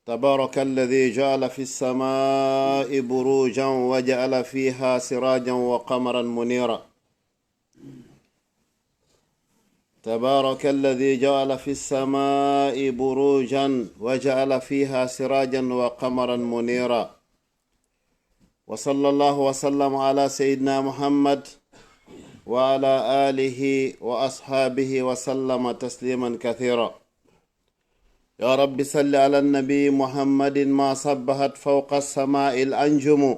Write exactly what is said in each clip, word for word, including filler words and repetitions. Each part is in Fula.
تبارك الذي جعل في السماء بروجا وجعل فيها سراجا وقمرا منيرا. تبارك الذي جعل في السماء بروجا وجعل فيها سراجا وقمرا منيرا. وصلى الله وسلم على سيدنا محمد وعلى آله وأصحابه وسلم تسليما كثيرا. يا رب صل على النبي محمد ما صبحت فوق السماء الأنجم،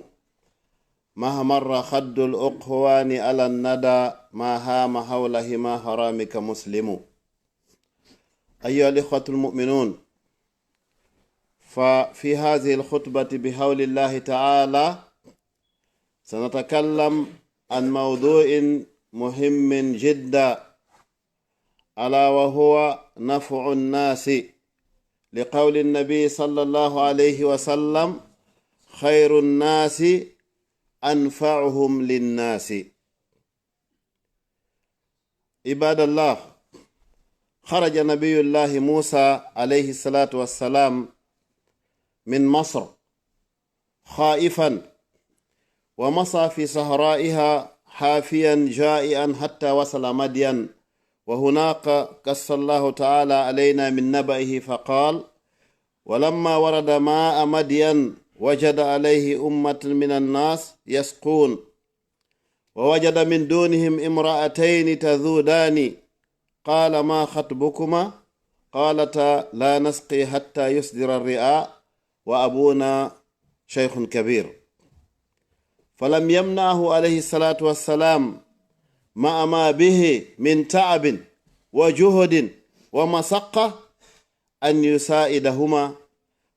ما مر خد الأقوان على الندى، ما هام حول حمى حرامك مسلم. أيها الإخوة المؤمنون، ففي هذه الخطبة بحول الله تعالى سنتكلم عن موضوع مهم جدا، ألا وهو نفع الناس، لقول النبي صلى الله عليه وسلم: "خير الناس أنفعهم للناس". عباد الله، خرج نبي الله موسى عليه الصلاة والسلام من مصر خائفا، ومشى في صحرائها حافيا جائعا حتى وصل مدين، وهناك قص الله تعالى علينا من نبأه فقال: "ولما ورد ماء مدين وجد عليه أمة من الناس يسقون، ووجد من دونهم امرأتين تذودان، قال: ما خطبكما؟ قالتا: لا نسقي حتى يصدر الرعاء، وأبونا شيخ كبير". فلم يمنعه عليه الصلاة والسلام مع ما به من تعب وجهد ومشقة أن يساعدهما،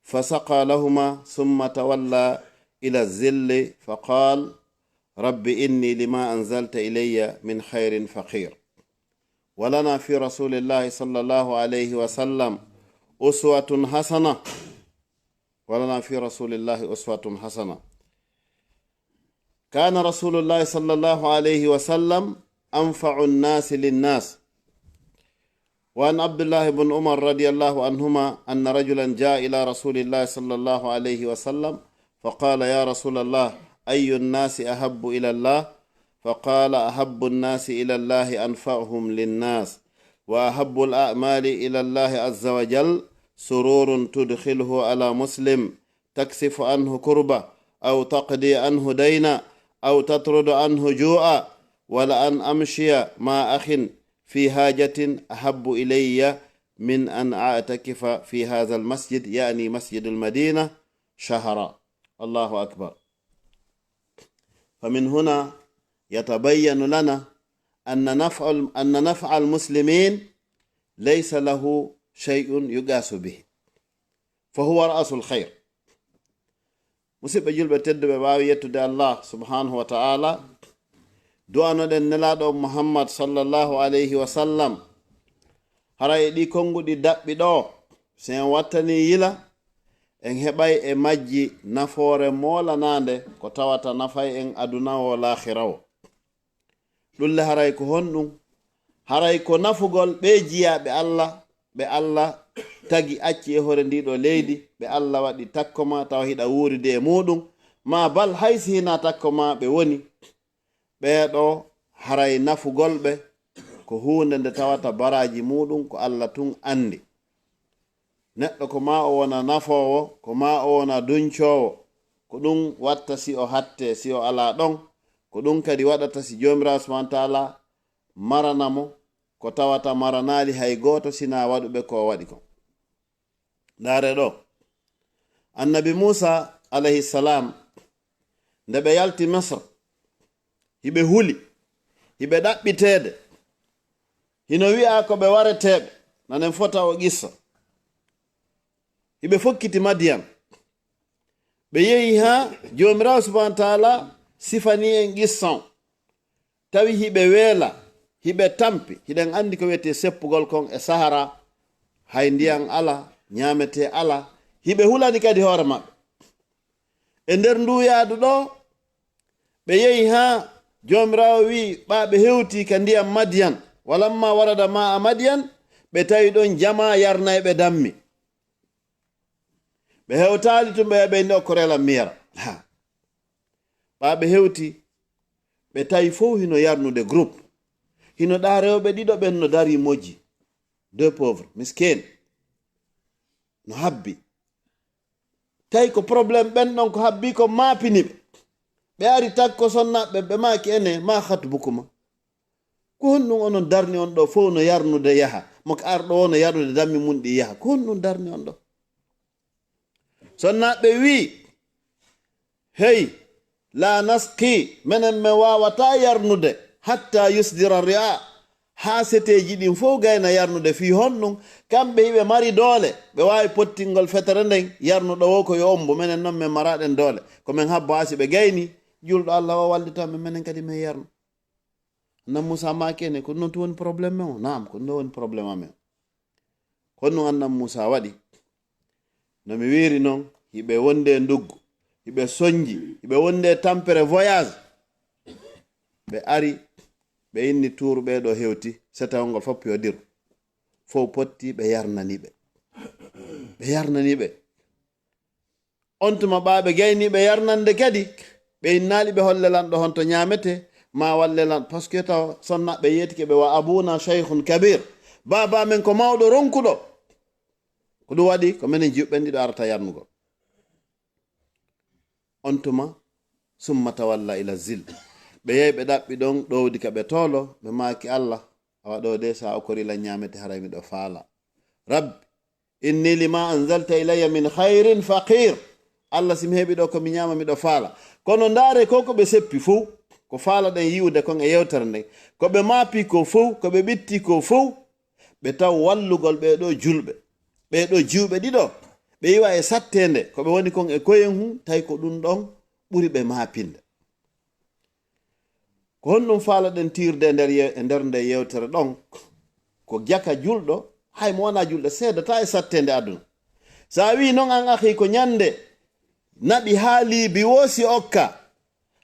فسقى لهما ثم تولى إلى الظل فقال: رب إني لما أنزلت إلي من خير فقير. ولنا في رسول الله صلى الله عليه وسلم أسوة حسنة. ولنا في رسول الله أسوة حسنة. كان رسول الله صلى الله عليه وسلم أنفع الناس للناس. وعن عبد الله بن عمر رضي الله عنهما أن رجلا جاء إلى رسول الله صلى الله عليه وسلم فقال: يا رسول الله، أي الناس أحب إلى الله؟ فقال: أحب الناس إلى الله أنفعهم للناس، وأحب الأعمال إلى الله عز وجل سرور تدخله على مسلم، تكشف عنه كربة، أو تقضي عنه دينا، أو تطرد عنه جوعا، ولأن أمشي مع أخ في حاجة أحب إلي من أن أعتكف في هذا المسجد، يعني مسجد المدينة، شهرا. الله أكبر. فمن هنا يتبين لنا أن نفع، أن نفع المسلمين ليس له شيء يقاس به، فهو رأس الخير. Musidɓe julɓe tedduɓe, ɓaawo yettude Allah subhanahu wa ta'ala, du'anoɗen Nelaaɗo on Muhammad sallallahu alayhi wa sallam, hara e ɗi konnguɗi daɓɓi ɗo, si en wattanii yila, en heɓay e majji nafoore moolanaande ko tawata nafay en aduna o, laakhira o. Ɗum le, haray ko honɗum? Haray ko nafugol ɓee jiyaaɓe Allah, ɓe Allah tagi acci e hoore ndii ɗoo leydi, ɓe Allah waɗi takko ma tawa hiɗa wuuridi e muuɗum, maa bal hay si hinaa takko ma ɓe woni, ɓee ɗoo haray nafugol ɓe ko huunde nde tawata baraaji muuɗum ko Allah tun anndi. Neɗɗo ko maa o wona nafoowo, ko maa o wona duncoowo, ko ɗum watta si o hattee, si o alaa ɗon, ko ɗum kadi waɗata si Joomiraaɗo subhaanahu wa ta'aalaa marana mo ko tawata maranaali hay gooto sinaa waɗuɓe ko o waɗi kon. Ndaaree ɗoo, Annabi Muusaa alayhi salaam, nde ɓe yalti Misra, hiɓe huli, hiɓe ɗaɓɓiteede, hino wi'aa ko ɓe wareteeɓe, nanen fota o qissa. Hiɓe fokkiti Madiyan. Ɓe yehi haa Joomiraaɗo subhaanahu wa ta'aalaa sifanii en qissa on. Tawi hiɓe weela, hiɓe tampi. Hiɗen anndi ko wi'etee seppugol kon e Sahara, hay ndiyan alaa, ñaametee alaa. Hiɓe hulani kadi hoore maɓɓe. E nder nduu yaadu ɗoo, ɓe yehi haa Joomiraaɗo wi'i, ɓaa ɓe hewtii ka ndiyan Madiyan. Walammaa warada maa'a Madiyan, ɓe tawi ɗon jamaa yarnayɓe dammi. Ɓe hewtaali tun, ɓe ɓeyndi okkorela miyara. Ha. Ɓa ɓe hewti, ɓe tawi fow hino yarnude groupe. Hino ɗa rewɓe ɗiɗo ɓen no dari moji. Deux pauvres, miskin. No habbi. Tawi ko problème ɓen ɗon ko habbi ko maapini ɓe. Ɓe ari takko sonnaaɓe, ɓe maaki ene, ma khatbukuma. Ko honɗum onon darni on ɗo fow no yarnude yaha? Mo ko arɗo o no yarnude dammi mun ɗi yaha. Ko honɗum darni on ɗo? Sonnaaɓe ɓe wi'i, hey, la nasqi, menen men waawata yarnude, hatta yusdira ri'a, haa seteeji ɗin fow gayna yarnude. Fii honɗum? Kamɓe hiɓe mari doole, ɓe waawi pottingol fetere nden, yarnuɗo wo ko yo ombo, menen non men maraaɗen doole. Ko men habbo asi ɓe gayni, julɗo Allah o wallita men, menen kadi men yarnu. Annabi Muusaa maaki ene, ko non tun woni problème men o? Naam, ko ɗum ɗo woni problème amen. Ko honɗum Annabi Muusaa waɗi? No mi wiiri non, hiɓe wonde nduggu, hiɓe sonji, hiɓe wonde tampere voyage. Ɓe ari, ɓe inni tuuru ɓe ɗo hewti, setawol ngol fof yo diru. Fow potti ɓe yarnani ɓe. Ɓe yarnani ɓe. On tuma ɓa ɓe gayni ɓe yarnande kadi, ɓe innaali ɓe holle lan ɗo honto ñaamete, ma walle lan, parce que taw sonna ɓe yeetike ɓe wa abuna shaykhun kabir. Baaba men ko mawɗo ronkuɗo. Ko ɗum waɗi ko menen jiwɓe ɓen ɗiɗo arata yarnugol. On tuma, summa tawalla ila zil. Ɓe yehi ɓe ɗaɓɓi ɗon ɗowdi ka ɓe toolo, ɓe maaki Allah, awa ɗo de sa okori lan ñaamete haray miɗo faala. Rabbi, inni lima anzalta ilayya min khayrin faqir. Allah, si mi heɓi ɗo ko mi ñaama miɗo faala. Kono ndaare ko ko ɓe seppi fow, ko faala ɗen yi'ude kon e yewtere nden. Ko ɓe maapi ko fow, ko ɓe ɓitti ko fow, ɓe taw wallugol ɓee ɗoo julɓe, ɓee ɗoo jiwɓe ɗiɗo, ɓe iwa e satteende, ko ɓe woni kon e koyen hun, tawi ko ɗum ɗon ɓuri ɓe maapinde. Ko honɗum faalaɗen tiirde e nder ye-, e nder nde yewtere ɗon? Ko jaka julɗo, hay mo wonaa julɗo, seedata e satteende aduna. So a wii non an akhi ko ñande naɓi haa liibi woo si okka,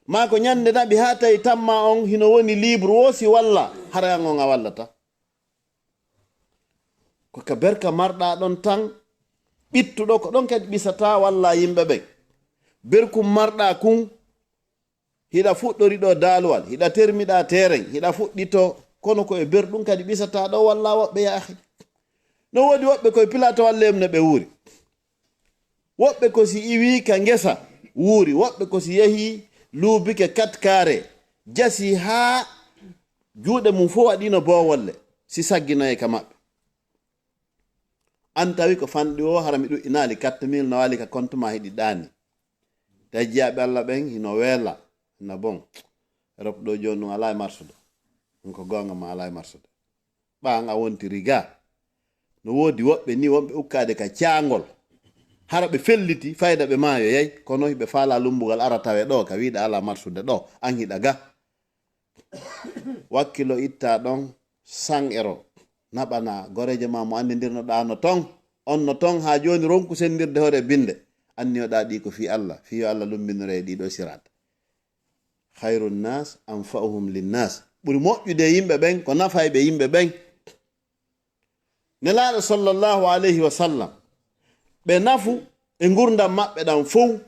maa ko ñande naɓi haa tawi tamma on hino woni libre woo si walla, haray an on a wallata. Ko ka berka marɗaa ɗon tan, ɓittuɗo ko ɗon kadi ɓisataa walla yimɓe ɓen. Berkum marɗaa kun, hiɗa fuɗɗori ɗo daaluwal, hiɗa termiɗaa teeren, hiɗa fuɗɗito, kono ko e ber ɗum kadi ɓisataa ɗo walla woɓɓe yaahi. No woodi woɓɓe koye pilatowal lem no ɓe wuuri. Woɓɓe ko si iwii ka ngesa wuuri, woɓɓe ko si yehii luubike katkaare, jasii haa juuɗe mum fof waɗiino boowolle, si sagginoyee ka maɓɓe. An tawi ko fanɗi o, hara mi ɗuɗɗinaali, quatre mille no waali ka compte ma hiɗi ɗaani. Tawi jiyaaɓe Allah ɓen hino weela, na bon. Europe ɗo jooni ɗum alaa e marsude. Ɗum ko goonga ma alaa e marsude. Ɓa an a wontiri ga. No woodi woɓɓe ni wonɓe ukkaade ka caangol. Hara ɓe felliti fayda ɓe maayoyay, kono hiɓe faala lumbugal ara tawe ɗo ka wiiɗa alaa marsude ɗo, an hiɗa ga. Wakkilo itta ɗon san ero. Naɓana goreejo ma mo anndidirnoɗaa no ton. On no ton haa jooni ronku senndirde hoore binde. Anniyoɗaa ɗi ko fii Allah, fii yo Allah lumbinore e ɗiɗo siraat. Khayru nnas anfa'uhum linnas. Ɓuri moƴƴude e yimɓe ɓen, ko nafayɓe yimɓe ɓen. Nelaaɗo sallallahu alayhi wa sallam, ɓe nafu e ngurdam maɓɓe ɗam fow,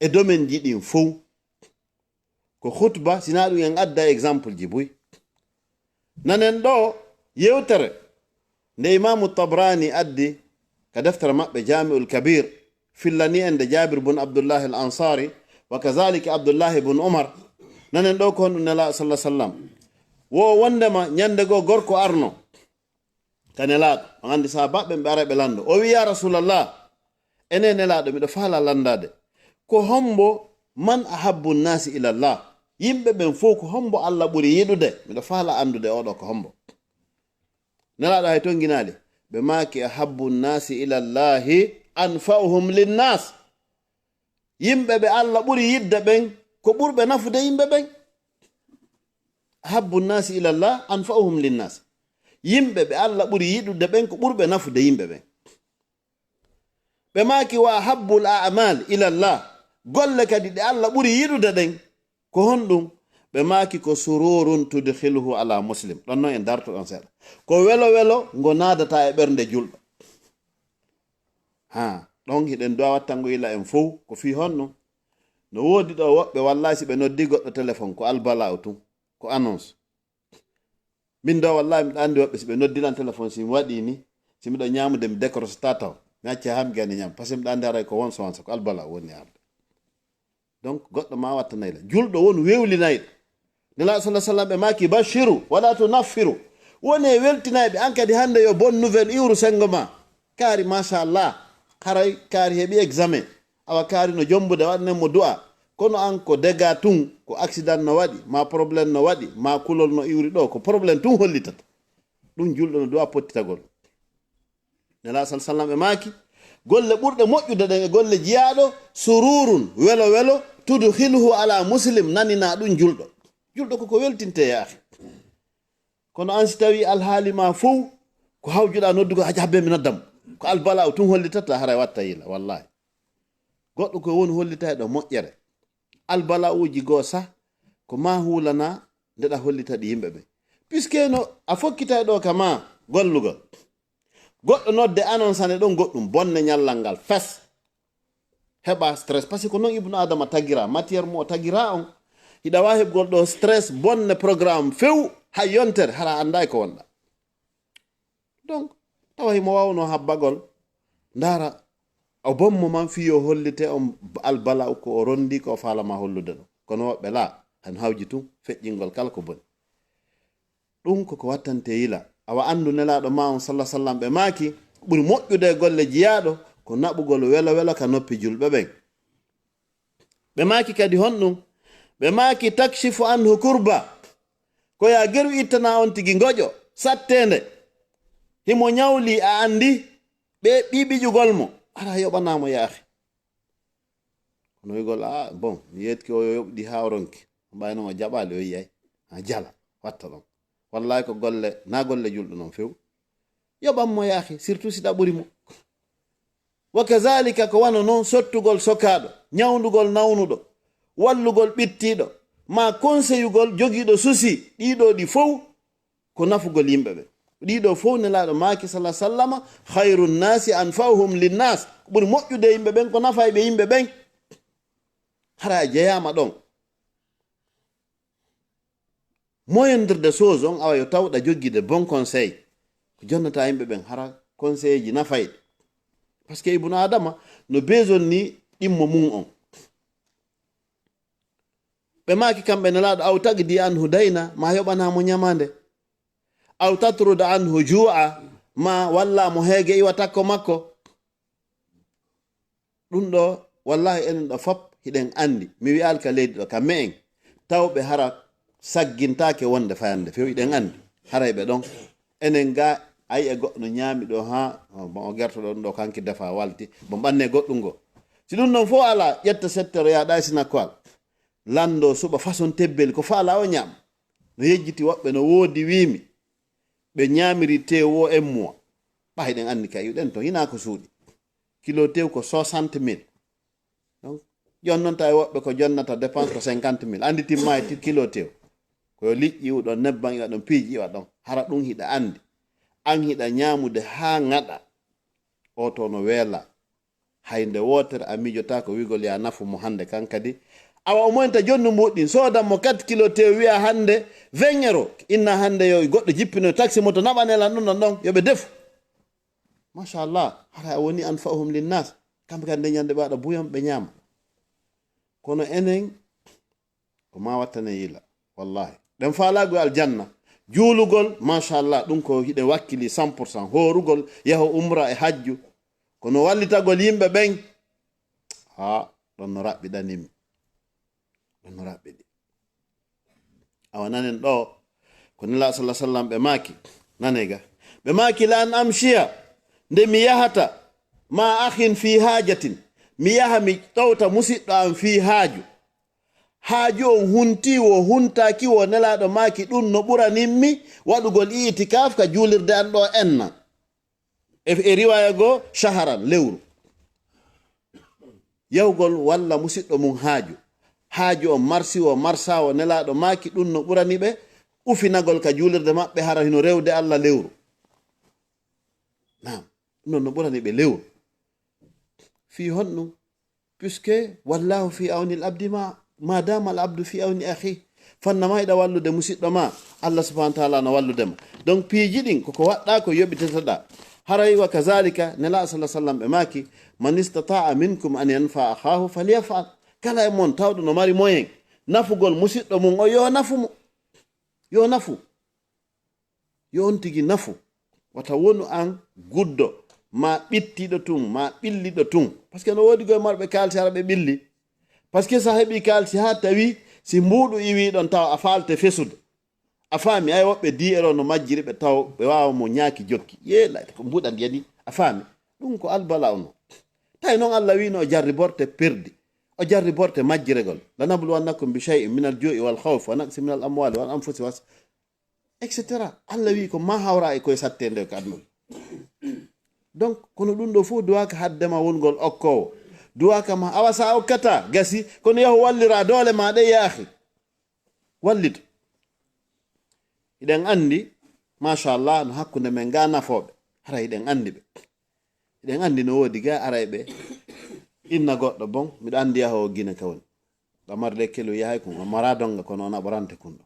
e domaine ji ɗin fow. Ko khutba, sina ɗum en adda exemple ji buy. Nanen ɗo yewtere nde Imaamu Tabrani addi ka deftere maɓɓe Jami'ul Kabir, fillani en nde Jabir bun Abdullahi al Ansari, wa kazalika Abdullahi bun Umar. Nanen ɗo ko honɗum Nelaaɗo sallallahu alaihi wasallam. Wo wondema ñande goo gorko arno ka Nelaaɗo. On andi sahabaaɓe ɓe ara ɓe lando. O wi, "Ya Rasulallah, ene Nelaaɗo, miɗo faala landaade. Ko hombo man ahabbu nnaasi ilallah? Yimɓe ɓen fow ko hombo Allah ɓuri yiɗude? Miɗo faala andude oɗo ko hombo." Nelaaɗo hay ton ginaali. Ɓe maaki, "Ahabbu nnaasi ilallahi anfa'uhum linnas." Yimɓe ɓe Allah ɓuri yidde ɓen, ko ɓurɓe nafude yimɓe ɓen. "Ahabbu nnaasi ilallah anfa'uhum linnas." Yimɓe ɓe Allah ɓuri yiɗude ɓen, ko ɓurɓe nafude yimɓe ɓen. Ɓe maaki, "Wa ahabbul a'mal ilallah." Golle kadi ɗe Allah ɓuri yiɗude ɗen, ko honɗum? Ɓe maaki, "Ko sururun tudkhiluhu ala muslim." Ɗon non en darto ɗon seeɗa. Ko welo welo ngo naadata e ɓernde julɗo. Ha, Ɗon hiɗen duwa wattango yila en fow, ko fii honno? No woodi ɗo woɓɓe, wallahi, si ɓe noddi goɗɗo téléphone, ko albala'u tun, ko annonce. Min ɗo, wallahi, miɗo anndi woɓɓe, si ɓe noddi lan téléphone, si mi waɗi ni, si miɗo ñaamude, mi décroche tataw. Mi acca haa mi gayni ñaam, parce que miɗo anndi haray ko won so won so, ko albala'u woni arde. Donc, goɗɗo ma wattanay la. Julɗo won wewlinayɗo. Nelaaɗo sallallahu alaihi wasallam ɓe maaki, "Bashiru, wala tunaffiru." Woni e weltinayɓe, an kadi hannde yo bonne nouvelle iwru senngo ma. Kaari, machallah. Haray kaari heɓi examen. Awa kaari no jombude, waɗnen mo du'a. Kono an ko dega tun, ko accident no waɗi, ma problème no waɗi, ma kulol no iwri ɗo, ko problème tun hollitata. Ɗum julɗo no du'a pottitagol. Nelaaɗo sallallahu alaihi wasallam ɓe maaki, golle ɓurɗe moƴƴude ɗen e golle jiyaaɗo, sururun, welo welo, tudkhiluhu ala muslim, nanina ɗum julɗo. Julɗo koko weltinte, ya akhi. Kono an si tawi alhaali ma fow, ko hawjuɗa noddugo, haja habbe mi noddam. Ko albala'u tun hollitata, haray watta yila, wallahi. Goɗɗo ko woni hollitayɗo moƴƴere. Albala'uji goo sah, ko ma hulana, ndeɗa hollita ɗi yimɓe ɓe. Puisque no a fokkitay ɗo ka ma gollugol. Goɗɗo nodde annonce ne ɗon goɗɗum, bonne ñallal ngal, fes. Heɓa stress, parce que ko non Ibnu Adama tagira, matière mo o tagira on. Hiɗa wawi heɓgol ɗo stress, bonne programme few, hay yontere, hara annday ko wonɗa. Donc, tawa himo wawno habbagol, ndara, o bommo man fii yo hollite on albala'u ko o rondi ko o faalama hollude ɗo. Kono woɓɓe la, han hawji tun, feƴƴingol kala ko boni. Ɗum ko ko wattante yila. Awa anndu Nelaaɗo ma on sallallahu alaihi wasallam ɓe maaki, ɓuri moƴƴude e golle jiyaaɗo ko naɓugol welo welo ka noppi julɓe ɓen. Ɓe maaki kadi honɗum? Ɓe maaki takshifu anhu kurba. Ko ya geru ittana on tigi ngoƴo, satteende. Himo ñawli a anndi, ɓe ɓiɓiƴugol mo. Ara yoɓanamo yaahi. Kono wi'gol, "Ah, bon, mi yeetike o yo yoɓ ɗi haa o ronki." Ɓayno mo jaɓaali, o yi'ay. A jala, watta ɗon. Wallahi ko golle, na golle julɗo non few. Yoɓan mo yaahi, surtout si ɗaɓɓuri mo. Wa kazalika ko wano non sottugol sokaaɗo, ñawndugol nawnuɗo, wallugol ɓittiiɗo, ma konseyugol jogiiɗo susi, ɗiɗo ɗi fow ko nafugol yimɓe ɓe. Ɗiɗo fow Nelaaɗo maaki sallallahu alaihi wasallama, "Khairun nasi anfa'uhum linnas." Ko ɓuri moƴƴude yimɓe ɓen ko nafayɓe yimɓe ɓen. Hara a jeyaama ɗon. Moindre des choses on, awa yo tawɗa jogii de bon conseil. Ko jonnata yimɓe ɓen hara conseil ji nafayɗi. Parce que Ibnu Adama no besoin ni ɗimmo mum on. Ɓe maaki kamɓe Nelaaɗo, "Aw taqdi anhu dayna," ma yoɓana mo ñamande. "Aw tatruda anhu ju'a," ma walla mo heege iwa takko makko. Ɗum ɗo, wallahi, enen ɗo fop hiɗen anndi. Mi wi'al ka leydi ɗo, ka me'en. Tawɓe hara saggintaake wonde fayande few, hiɗen anndi. Haray ɓe ɗon. Enen ga, a yi'a goɗɗo no ñaami ɗo haa, bon, o gerto ɗon ɗo, kanki defa walti. Bon, ɓanne goɗɗum go. Si ɗum ɗon fof alaa, ƴetta settero, yaa ɗaysina koal. Lanndo suɓa façon tebbeli, ko faala o ñaam. No yejjiti woɓɓe, no woodi wiimi. Ɓe ñaamiri teewu o en muwa. Ɓay hiɗen anndi ka iwɗen to, hinaa ko suuɗi. Kilo tew ko soixante mille. Donc, ƴonnonta e woɓɓe ko jonnata dépense ko cinquante mille. Anndi timmaay ti-, kilo tew. Ko yo liƴƴi iwu ɗon, nebban iwa ɗon, piiji iwa ɗon. Hara ɗum hiɗa anndi. An hiɗa ñaamude haa ŋaɗa. O to no weela. Hay nde wootere a miijotaako wi'gol ya nafu mo hannde kan kadi. Awa o moyta jonndu mbuɗɗin, soodan mo quatre kilo tew, wi'a hannde vingt euro. Inna hannde yo goɗɗo jippino taxi moto naɓane lan ɗum ɗon ɗon, yo ɓe defu. Machallah, hara a woni anfa'uhum linnas. Kamɓe kadi nde ñande ɓe waɗa buyon ɓe ñaama. Kono enen, ko ma wattane yila, wallahi. Ɗen faalaagu e aljanna. Juulugol, machallah, ɗum ko hiɗen wakkili cent pour cent. Hoorugol, yaho umra e hajju. Kono wallitagol yimɓe ɓen, ha, ɗon no raɓɓiɗanimi. Ɗon no raɓɓiɗi. Awa nanen ɗo, ko Nela sallallahu alaihi wasallam ɓe maaki. Nane ga. Ɓe maaki, "La an amshiya, nde mi yahata, ma akhin fi hajatin. Mi yaha mi ɗowta musiɗɗo am fi haaju. Haaju on hunti wo huntaaki wo." Nelaaɗo maaki, "Ɗum no ɓuranimmi waɗugol i'tikaaf ka juulirde an ɗo enna." E, e riwaya goo, shaharan, lewru. Yahugol walla musiɗɗo mum haaju. Haaju on marsi wo marsa wo Nelaaɗo maaki, ɗum no ɓurani ɓe ufinagol ka juulirde maɓɓe hara hino rewde Alla lewru. Naam, ɗum no ɓurani ɓe lewru. Fii honɗum? Puisque wallahu fi awni al abdi ma, ma dama al abdu fi awni akhi. Fannama hiɗa wallude musiɗɗo ma, Allah subhanahu wa ta'ala no wallude ma. Donc piiji ɗin koko waɗɗa ko yoɓitataɗa. Haray wa kazalika nela sallallahu sallam ɓe maaki, man istata'a minkum an yanfa akhahu falyaf'al. Kala e mon tawɗo no mari moyen nafugol musiɗɗo mum o, yo nafu mo. Yo nafu. Yo on tigi nafu. Wata wonu an guddo, ma ɓittiɗo tun, ma ɓilliɗo tun. Parce que no woodi goye marɓe kaalisi hara ɓe ɓilli. Parce que sa heɓi kaalisi ha tawi si mbuuɗu iwi ɗon tawa a faalte fesude. A faami, ay woɓɓe di ero no majjiri ɓe taw ɓe waawa mo ñaaki jokki. Ye layta ko mbuɗan yadi. A faami. Ɗum ko albala ono. Tawi noon Allah wiino o jarriborte perdi. O jarriborte majjiregol. Lanabluwannakum bi shay'in min al ju'i wal khawf wa naqsi min al amwali wal anfusi was, et cetera. Allah wi ko ma hawra e koye sattende ko aduna. Donc kono ɗum ɗo fof duwaka haddema wongol okkowo. Duwaka ma awa sa okkata gasi, kono yahu wallira doole ma ɗe yaahi. Wallito. Hiɗen anndi, machallah, no hakkunde men ga nafooɓe. Hara hiɗen anndi ɓe. Hiɗen anndi no woodi ga aray ɓe inna goɗɗo bon, miɗo anndi yaho o Gine ka woni. Ɗo mari lekkelu yahay kun, o mara donga kono o naɓorante kun ɗo.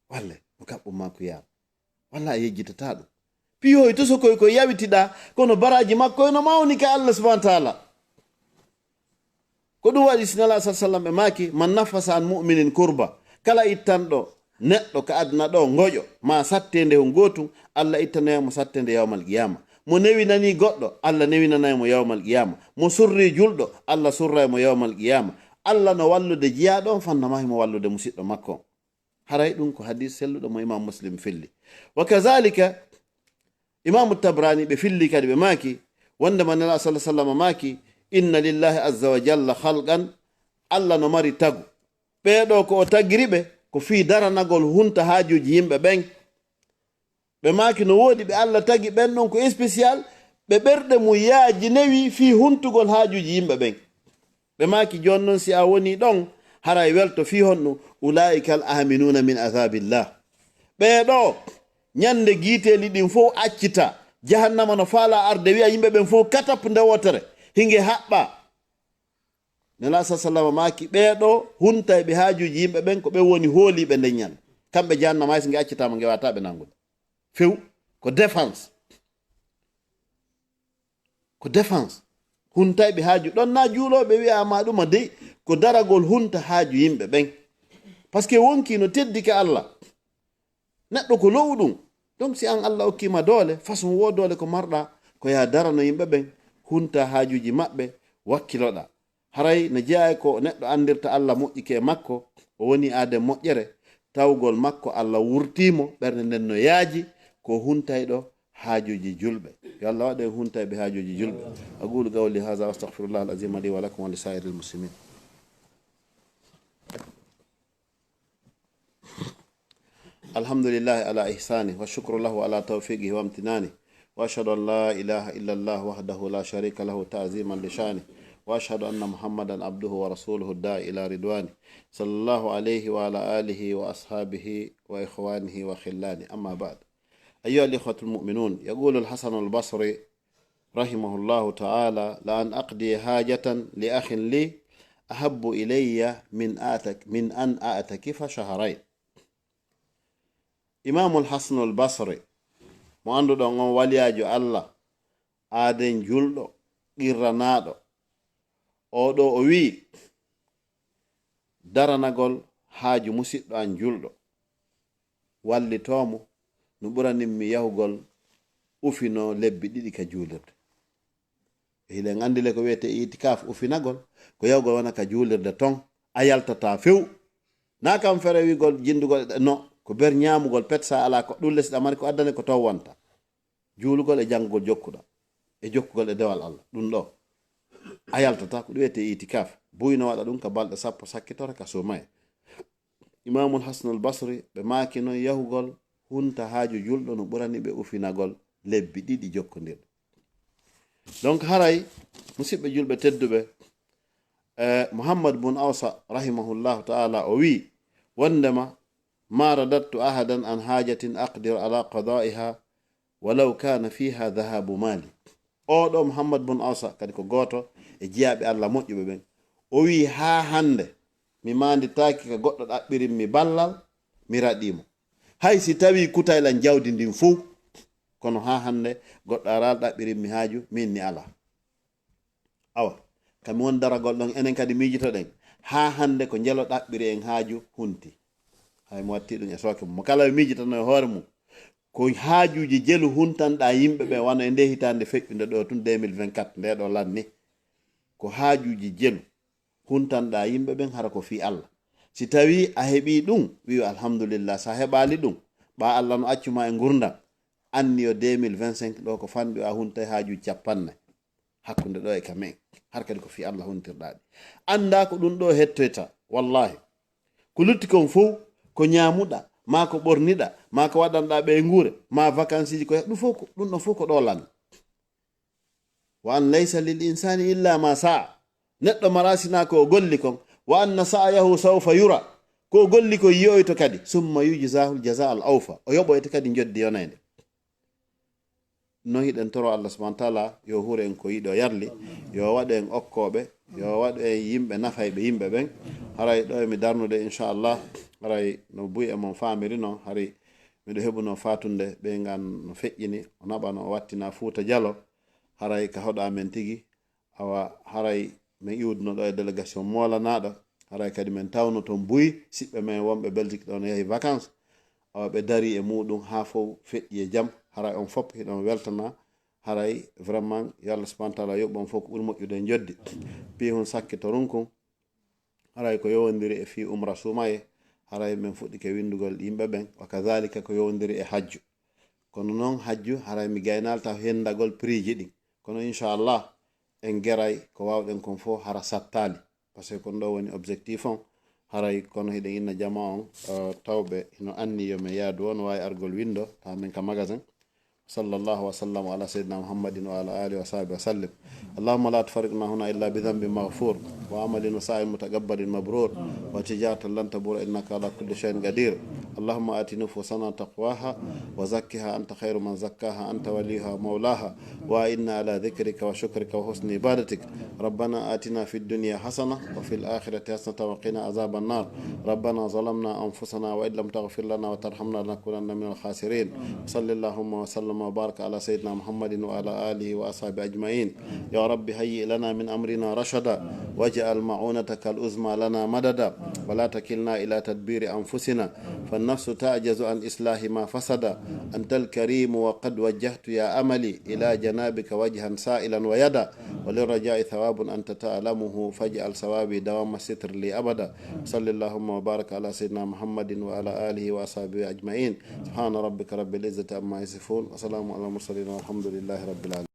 Walle, mo kaɓɓum makko yaama. Walla a yejjitata ɗum. Piyoy to so koy ko yawitiɗa, kono baraji makko eno mawni ka Allah subhanahu wa ta'ala. Ko ɗum waɗi si Nela sa sallam ɓe maaki, man nafasa an mu'minin kurba, kala ittanɗo neɗɗo ka aduna ɗo ngoƴo ma sattende hon gootum, Allah ittanoya mo sattende yawmal qiyama. Mo newinani goɗɗo, Allah newinanay mo yawmal qiyama. Mo surri julɗo, Allah surray mo yawmal qiyama. Allah no wallude jiyaaɗo on, fannama himo wallude musiɗɗo makko on. Haray ɗum ko hadis selluɗo mo Imam Muslim filli. Wa kazalika Imamu Tabrani ɓe filli kadi ɓe maaki, wondema Nela sallallahu alaihi wasallam maaki, inna lillahi azza wa jalla khalqan, Allah no mari tagu. Ɓee ɗo ko o tagiri ɓe ko fii daranagol hunta haajuuji yimɓe ɓen. Ɓe maaki no woodi ɓe Allah tagi ɓen ɗon ko spécial, ɓe ɓerɗe mum yaajinewi fii huntugol haajuuji yimɓe ɓen. Ɓe maaki jooni non si a wonii ɗon, haray welto fii honɗum, ulaa'ikal aaminuuna min azaabillah. Ɓee ɗo, ñande giiteeli ɗin fow accita, jahannama no faalaa arde wi'a yimɓe ɓen fow katap nde wootere, hinge haɓɓaa. Nela sa sallama maaki, ɓee ɗo huntay ɓe haajuuji yimɓe ɓen, ko ɓe woni hooliiɓe nden ñande. Kamɓe jahannama hay so nge accitaama, nge waawataa ɓe nanngude. Few, ko défense. Ko défense. Huntay ɓe haaju. Ɗon na juulooɓe wi'aama ɗuma dey, ko daragol hunta haaju yimɓe ɓen. Parce que wonkii no teddi ka Allah. Neɗɗo ko lo'u ɗum. Donc si an Allah okkiima doole, façon woo doole ko marɗaa, ko yaa darano yimɓe ɓen, hunta haajuuji maɓɓe, wakkiloɗaa. Haray no jeyaa e ko neɗɗo anndirta Allah moƴƴike e makko, o woni aaden moƴƴere, tawgol makko Allah wurtii mo, ɓernde nden no yaaji, ko huntayɗo haajuuji julɓe. Yo Allah waɗ en huntayɓe haajuuji julɓe. أقول قولي هذا وأستغفر الله العظيم لي ولكم ولسائر المسلمين. الحمد لله على إحسانه، والشكر له على توفيقه وامتنانه، وأشهد أن لا إله إلا الله وحده لا شريك له تعظيما لشانه، وأشهد أن محمدا عبده ورسوله الداعي إلى رضوانه، صلى الله عليه وعلى آله وأصحابه وإخوانه وخلانه. أما بعد، أيها الإخوة المؤمنون، يقول الحسن البصري رحمه الله تعالى: لأن أقضي حاجة لأخ لي أحب إلي من أعتك-، من أن أعتكف شهرين. Imamul Hasanul Basri, mo annduɗon on waliyaajo Allah, aaden julɗo, qirranaaɗo, oo ɗoo o wi'i, daranagol haaju musiɗɗo an julɗo, wallitoo mo, no ɓuranimmi yahugol ufinoo lebbi ɗiɗi ka juulirde. E hiɗen anndi le ko wiyetee itikaf, ufinagol, ko yahugol wona ka juulirde ton, a yaltataa few. Na kam fere wi'gol jinndugol e ɗe-, no, ko ber ñaamugol pet sa alaa ko ɗum le si ɗa mari ko addane ko ton wonta. Juulugol e janngugol jokkuɗa, e jokkugol e dewal Allah. Ɗum ɗo, a yaltataa, ko ɗum wiyetee itikaf. Buy no waɗa ɗum ka balɗe sappo sakkitoro ka suumaye. Imamul Hasanul Basri, ɓe maaki non yahugol hunta haaju julɗo no ɓurani ɓe ufinagol lebbi ɗiɗi jokkondirɗi. Donc haray, musiɓɓe julɓe tedduɓe, eh, Muhammad bun Awsa rahimahullahu ta'ala o wi'i, wondema, ma radattu ahadan an hajatin aqdiru ala qada'iha walaw kana fiha dhahabu mali. Oo ɗoo Muhammad bun Awsa kadi ko gooto e jiyaaɓe Allah moƴƴuɓe ɓen. O wi'i, "Haa hannde mi maanditaaki ka goɗɗo ɗaɓɓirimmi ballal, mi raɗii mo. Hay si tawii kutaylan jawdi ndin fow, kono haa hannde goɗɗo araali ɗaɓɓirimmi haaju, min ni alaa." Awa, ka mi woni daragol ɗon, enen kadi miijitoɗen. Haa hannde ko njelo ɗaɓɓiri en haaju hunti. Hay mo watti ɗum e sooke mum. Mo kala miijitano e hoore mum. Ko haajuuji jelu huntanɗaa yimɓe ɓe wano e nde hitaande feƴƴunde ɗo tun deux mille vingt-quatre, nde ɗo lanni. Ko haajuuji jelu huntanɗaa yimɓe ɓen hara ko fii Allah. Si tawii a heɓii ɗum, wi'u alhamdulillah. Sa heɓaali ɗum, ɓaa Allah no accu ma e ngurndan, anniyo deux mille vingt-cinq ɗo ko fanɗi o a huntay haajuuji cappannayi. Hakkunde ɗo e ka men. Har kadi ko fii Allah huntirɗaa ɗi. Anndaa ko ɗum ɗo hettoyta, wallahi. Ko lutti kon fow, ko ñaamuɗaa, maa ko ɓorniɗaa, maa ko waɗanɗaa ɓeynguure, maa vacanceji ko, ɗum fow ko, ɗum ɗon fow ko ɗo lan. Wa an laysa lil insani illa ma sa'a. Neɗɗo mara sinaa ko o golli kon. Wa anna sa'yahu sawfa yura. Ko o golli kon yi'oyto kadi. Summa yujzahul jaza al awfa. O yoɓoyta kadi njoddi yonayde. No hiɗen toro Allah subhanahu wa ta'ala yo hure en ko yiɗo yarli, yo waɗu en okkooɓe, yo waɗu en yimɓe nafayɓe yimɓe ɓen. Haray ɗo e mi darnude, inchallah, haray no buy e mon faamiri non, haray miɗo heɓuno fatunde ɓe ngan no feƴƴini, o naɓano o wattina Fuuta Jalo, haray ka hoɗa men tigi, awa, haray min iwduno ɗo e délégation moolanaaɗo. Haray kadi min tawno toon buy, siɓɓe men wonɓe Belgique ɗo no yahi vacances. Awa, ɓe darii e muuɗum haa fof feƴƴi e jam. Haray on fof hiɗon weltanaa. Haray vraiment, yo Allah subhanahu wa ta'ala yoɓ on fof ko ɓuri moƴƴude e njoɓdi. Piihun sakkitorun kun. Haray ko yowondiri e fii umra suumaye, haray min fuɗɗike winndugol yimɓe ɓen, wa kadhalika ko yowondiri e hajju. Kono non hajju, haray mi gaynaali taw hendagol prix ji ɗin. Kono inchallah, en geray ko waawɗen kon fof hara sattaali. Parce que kon ɗo woni objectif on. Haray kono hiɗen inna jama on, eh, tawɓe hino anni yo min yaadu on waawi argol winndo, taw min ka magasin. صلى الله وسلم على سيدنا محمد وعلى آله وصحبه وسلم. اللهم لا تفرقنا هنا إلا بذنب مغفور، وعمل وسعي متقبل مبرور، وتجارة لن تبور إنك على كل شيء قدير. اللهم آت نفوسنا تقواها وزكها أنت خير من زكاها أنت وليها ومولاها، وأعنا على ذكرك وشكرك وحسن عبادتك. ربنا آتنا في الدنيا حسنة وفي الآخرة حسنة وقنا عذاب النار. ربنا ظلمنا أنفسنا وإن لم تغفر لنا وترحمنا لنكونن من الخاسرين. وصل اللهم وسلم وبارك على سيدنا محمد وعلى آله وأصحابه أجمعين. يا رب هيئ لنا من أمرنا رشدا، واجعل معونتك العظمى لنا مددا، ولا تكلنا إلى تدبير أنفسنا، فالنفس تعجز عن إصلاح ما فسد. أنت الكريم وقد وجهت يا أملي إلى جنابك وجها سائلا ويدا، وللرجاء ثواب أنت تعلمه، فاجعل ثوابي دوام الستر لي أبدا. صل اللهم وبارك على سيدنا محمد وعلى آله وأصحابه أجمعين. سبحان ربك رب العزة عما يصفون، وسلام على المرسلين، والحمد لله رب العالمين.